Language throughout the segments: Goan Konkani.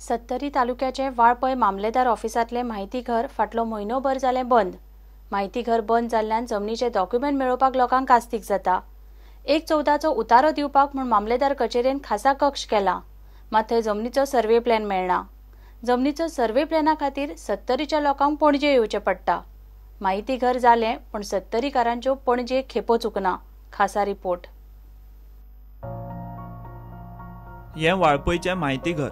सत्तरी तालुक्याचे वाळपय मामलेदार ऑफिसांतले म्हायती घर फाटलो म्हयनोभर जालें बंद. म्हायती घर बंद जाल्ल्यान जमनीचे डॉक्युमेंट मेळोवपाक लोकांक कास्तीक जाता. 1/14चो उतारो दिवपाक म्हूण मामलेदार कचेरेन खासा कक्ष केला, मात थंय जमनीचो सर्वे प्लॅन मेळना. जमनीचो सर्वे प्लॅना खातीर सत्तरीच्या लोकांक पणजे येवचें पडटा. म्हायती घर जालें पूण सत्तरीकारांच्यो पणजे खेपो चुकना. खासा रिपोर्ट. हें वाळपयचें म्हायती घर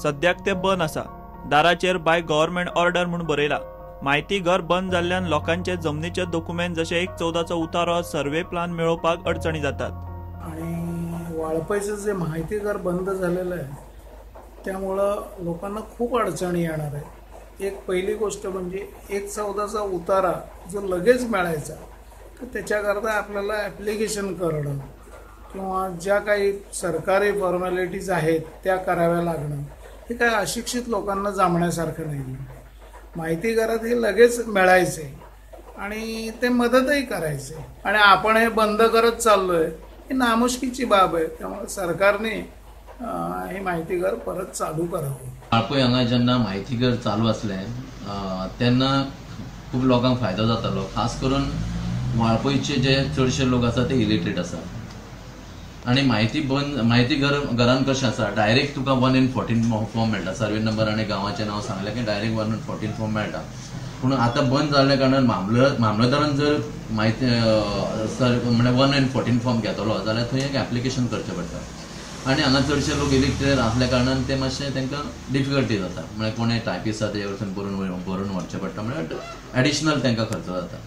सद्याक तें बंद आसा. दाराचेर बाय गव्हर्मेंट ऑर्डर म्हूण बरयला. म्हायती घर बंद जाल्ल्यान लोकांचे जमनीचे डॉक्युमेंट जशे 1/14चो उतारो, सर्वे प्लान मेळोवपाक अडचणी जातात. आणि वाळपयचं जे माहिती घर बंद झालेलं आहे त्यामुळं लोकांना खूप अडचणी येणार आहे. एक पहिली गोष्ट म्हणजे 1/14चा उतारा जो लगेच मिळायचा तर त्याच्याकरता आपल्याला ॲप्लिकेशन करणं किंवा ज्या काही सरकारी फॉर्मॅलिटीज आहेत त्या कराव्या लागणं हे काय अशिक्षित लोकांना जमण्यासारखं नाही. माहिती घरात हे लगेच मिळायचे आणि ते मदतही करायचे आणि आपण हे बंद करत चाललो आहे ही नामुष्कीची बाब आहे. त्यामुळे सरकारने हे माहिती घर परत चालू करावं. वाळपय हांगा जेन्ना माहिती घर चालू आसलें तेन्ना खूब लोकांक फायदो जातालो. खास करून वाळपयचे जे चडशे लोक आसा ते इलिटरेट आसा आनी माहिती बंद माहिती घर घरान कशें आसा डायरेक्ट तुका 1 in 14 form मेळटा. सर्वे नंबर आनी गांवाचें नांव सांगलें की डायरेक्ट 1 in 14 form मेळटा. पूण आतां बंद जाल्ल्या कारणान मामलेदारान जर माहिती म्हणल्यार 1 in 14 form घेतलो जाल्यार थंय एक एप्लिकेशन करचें पडटा आनी हांगा चडशे लोक इलिटरेट आसल्या कारणान ते मातशें तांकां डिफिकल्टी जाता. म्हळ्यार कोणें टायपिस्ट आसा तेजे वरसून बरोवन व्हरचें पडटा, म्हळ्यार एडिशनल तांकां खर्च जाता.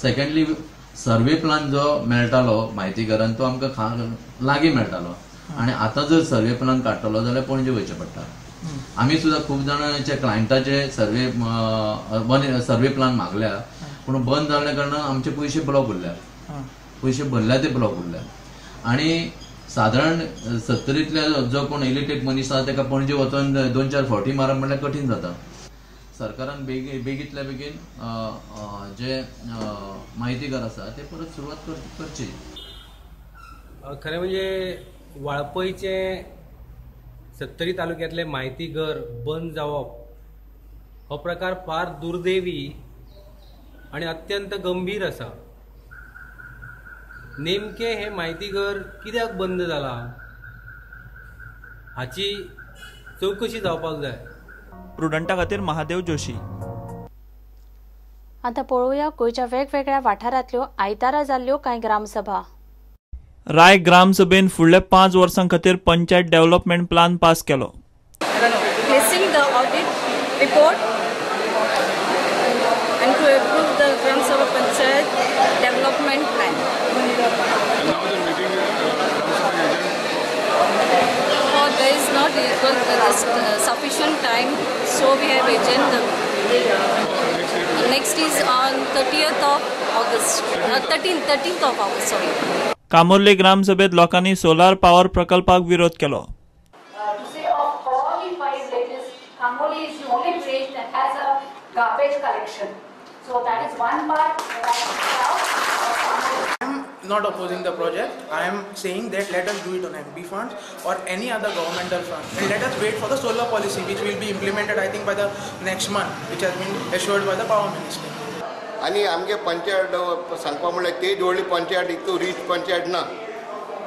सेकंडली सर्वे प्लान जो मेळटालो म्हायती घरान तो आमकां लागीं मेळटालो आनी आतां जर सर्वे प्लान काडटलो जाल्यार पणजे वयचें पडटा. आमी सुद्दां खूब जाणांचे क्लायंटाचे सर्वे प्लान मागल्या पूण बंद जाल्ल्या कारणान आमचे पयशे ब्लॉक उरल्या, पयशे भरल्या ते ब्लॉक उरल्या. आनी सादारण सत्तरींतल्या जो कोण इलिटरेट मनीस आसा ताका पणजे वचून 2-4 फावटी मारप म्हणल्यार कठीण जाता. सरकारान बेगींतल्या बेगीन जे माहिती घर आसा ते परत सुरवात करची. खरें म्हणजे वाळपयचें सत्तरी तालुक्यांतलें माहिती घर बंद जावप हो प्रकार फार दुर्दैवी आनी अत्यंत गंभीर आसा. नेमकें हें माहिती घर कित्याक बंद जालां हाची चवकशी जावपाक जाय. प्रुडंटा खातीर महादेव जोशी. आता पळोवया गोंयच्या वेगवेगळ्या वाठारांतल्यो आयतारा जाल्ल्यो कांय ग्रामसभा. राय ग्रामसभेन फुडल्या 5 वर्सां खातीर पंचायत डेव्हलपमेंट प्लान पास केलो. Placing the audit report and to approve the Gram Sabha Panchayat development plan. And now the meeting Gram Sabha agent. Oh, there is not equal sufficient time, so we have agenda. Next is on 30th of August, 13th of August, sorry. Camorlim ग्रामसभेत लोकांनी सोलार पॉवर प्रकल्पाक विरोध केलो. To say of all the 5 villages, Camorlim is the only village that has a garbage collection. So that is one part that I am proud of. I am not opposing the project. I am saying that let us do it on MB funds or any other governmental fund, and let us wait for the solar policy which will be implemented I think by the next month, which has been assured by the power minister. आनी आमगे पंचायत सांगपा म्हणल्यार तेजी व्हडली पंचायत इतू रीच पंचायत ना,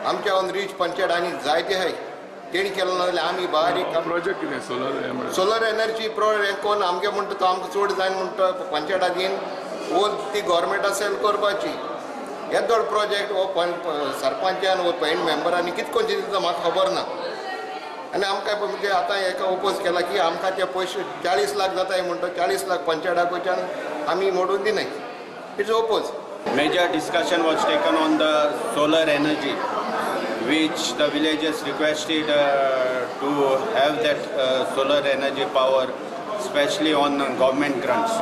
आमच्या रीच पंचायत आनी जायते आहाय तेणी केलो ना जाल्यार आमी बारीक प्रोजेक्ट कितें सोलर सोलर एनर्जी प्रोजेक्ट कोण आमगे म्हणटा तो आमकां चड जायना म्हणटा पंचायताक घेवन वो ती गव्हर्मेंटा सेल करपाची. येदो व्हड प्रोजेक्ट हो सरपंचान वो पेंट मेंबरांनी कितें कोण चिंतता म्हाका खबर ना. आनी आमकां म्हणजे आतां हेका ओपोज केला की आमकां ते पयशे 40 लाख जाताय म्हणटा, 40 लाख पंचायता कडच्यान आमी मोडून दिनाय. It's oppose. Major discussion was taken on the solar energy, which the villagers requested to have that solar energy power, especially on government grants.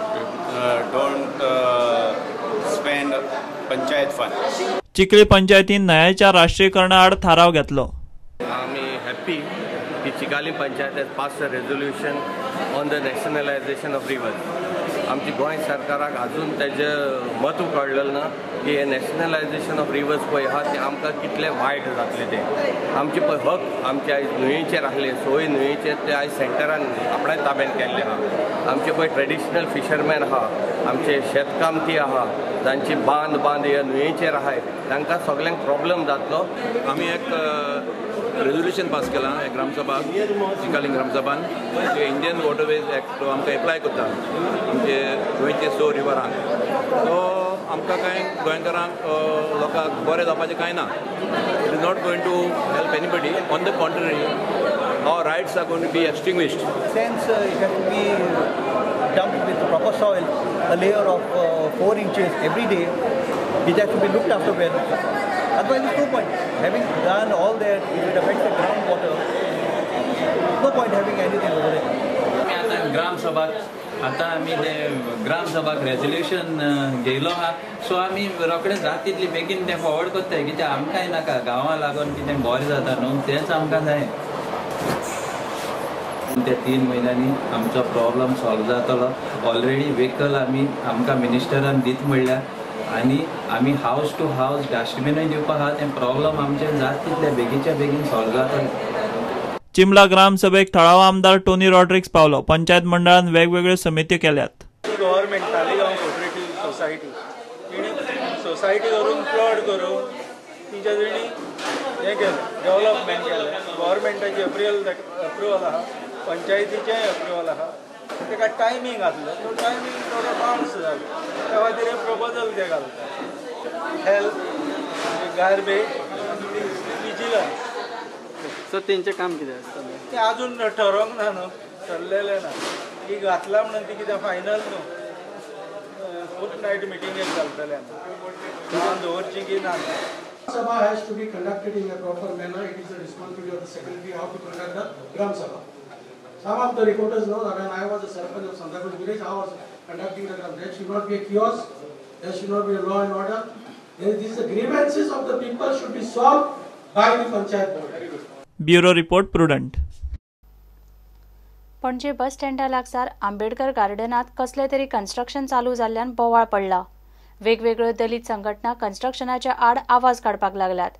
Don't spend panchayat fund. Chikhli पंचायतीन न्हंयेच्या राष्ट्रीयकरणा आड थाराव घेतलो. आमी हॅपी की Chicalim panchayat has passed a resolution on the nationalisation of rivers. आमची गोंय सरकाराक अजून तेजें म्हत्व कळ्ळें ना की हें नॅशनलायजेशन ऑफ रिवर्स पळय आहा तें आमकां कितलें वायट जातलें. तें आमचे पळय हक आमचे आयज न्हंयेचेर आसले, सोय न्हंयेचेर ते आयज सेंटरान आपणाय ताब्यान केल्ले आहा. आमचे पळय ट्रेडिशनल फिशरमॅन आहा, आमचे शेतकामती आहा, जांची बांद बांद ह्या न्हंयेचेर आहाय, तांकां सगल्यांक प्रॉब्लम जातलो. आमी एक रेजोल्युशन पास केलां ग्रामसभा, चिकालिंग ग्रामसभान, इंडियन वॉटरवेज एक्ट आमकां एप्लाय करता आमचे गोंयचे सो रिवरांक. सो आमकां कांय गोंयकारांक लोकांक बरें जावपाचें कांय ना. It is not going to help anybody. On the contrary, our rights are going to be extinguished. Since it has to be dumped with proper soil, a layer of 4 inches every day, it has to be looked after well. Otherwise, there's no point. Having done all that, if it affects the groundwater, no point having anything over there. ग्राम सभा आतां आमी ते ग्राम सभाक रेजोल्युशन घेयलो आहा. सो आमी रोखडे जात तितली बेगीन तें फॉरवर्ड करताय, कित्याक आमकांय नाका गांवां लागून कितें बरें जाता न्हू, तेंच आमकां जाय. त्या 3 म्हयन्यांनी आमचो प्रॉब्लम सॉल्व जातलो. ऑलरेडी व्हेकल आमी आमकां मिनिस्टरान दीत म्हणल्या आनी आमी हावज टू हावज डस्टबिनूय दिवपाक आहा. तें प्रॉब्लम आमचें जात तितले बेगीच्या बेगीन सॉल्व जातलें. चिमला ग्रामसभेक थळावो आमदार टोनी रॉड्रिक्स पावलो. पंचायत मंडळान वेगवेगळ्यो समित्यो केल्यात. गव्हर्मेंट तालिगांव कोऑपरेटिव्ह सोसायटी तिणी सोसायटी करून प्लॉट करून तिच्या तेणी हें केलें, डेवलपमेंट केलें. गव्हर्मेंटाची अप्रुवल आहा, पंचायतीचेंय अप्रुवल आहा. ताका टायमींग आसलो, तो टायमींग थोडो बाउन्स जालो, त्या खातीर हे प्रपोजल ते घालता. Health, garbage, vigilance. सो तेंचें काम कितें आसतलें तें आजून ठरोवंक ना न्हू, ठरलेलें ना. की घातलां म्हणून ती कितें फायनल न्हू. फूट नायट मिटिंगेक घालतले आमी, गांवान दवरची की ना. Sabha has to be conducted in a proper manner. It is the responsibility of the secretary how to conduct the Gram Sabha. Some of the reporters know that when I was a sarpanch of Santacruz village, I was conducting the Gram. There should not be a chaos, there should not be a law and order. These the grievances of the people should be solved by the panchayat board. Very good. Bureau report, Prudent. Panaji बस स्टँडा लागसार आंबेडकर गार्डनात कसले तरी कन्स्ट्रक्शन चालू जाल्ल्यान बोवाळ पडला. वेगवेगळ्यो दलित संघटना कन्स्ट्रक्शनाच्या आड आवाज काडपाक लागल्यात.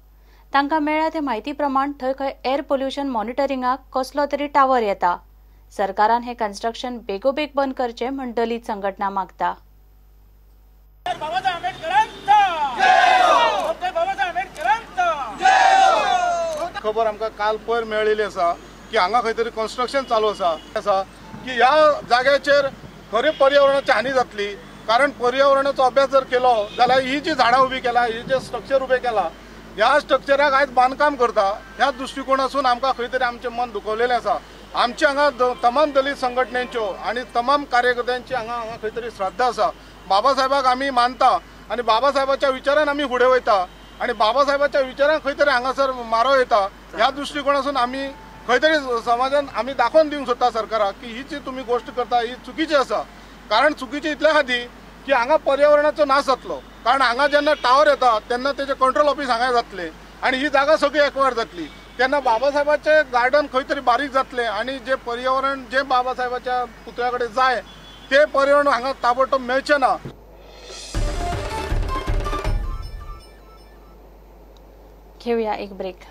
तांकां मेळ्ळ्या ते म्हायती प्रमाण थंय खंय एअर पोल्युशन मॉनिटरिंगाक कसलो तरी टावर येता. सरकारान हें कन्स्ट्रक्शन बेगोबेग बंद करचें म्हूण दलित संघटना मागता. खबर आमकां काल पयर मेळिल्ली आसा की हांगा खंय तरी कन्स्ट्रक्शन चालू आसा की ह्या जाग्याचेर खरी पर्यावरणाची हानी जातली. कारण पर्यावरणाचो अभ्यास जर केलो जाल्यार ही जी झाडां उबी केला, ही जे स्ट्रक्चर उबें केला, ह्या स्ट्रक्चराक आयज बांदकाम करता. ह्या दृश्टिकोणासून आमकां खंय तरी आमचें मन दुखवलेलें आसा. आमचे हांगा तमाम दलित संघटनेच्यो आनी तमाम कार्यकर्त्यांची हांगा हांगा खंय तरी श्रद्धा आसा. बाबासाहेबाक आमी मानता आनी बाबासाहेबाच्या विचारान आमी फुडें वयता आनी बाबासाहेबाच्या विचारान खंय तरी हांगासर मारो येता. ह्या दृश्टिकोणासून आमी खंय तरी समाजान आमी दाखोवन दिवंक सोदता सरकाराक की ही जी तुमी गोश्ट करता ही चुकीची आसा. कारण चुकीची इतल्या खातीर की हांगा पर्यावरणाचो नाश जातलो. कारण हांगा जेन्ना टावर येता तेन्ना तेजे कंट्रोल ऑफिस हांगा जातलें आनी ही जागा सगळी एकवार जातली. तेन्ना बाबासाहेबाचें गार्डन खंय तरी बारीक जातलें आनी जें पर्यावरण जें बाबासाहेबाच्या पुतळ्या कडेन जाय तें पर्यावरण हांगा ताबडतोब मेळचें ना. घेऊया एक ब्रेक.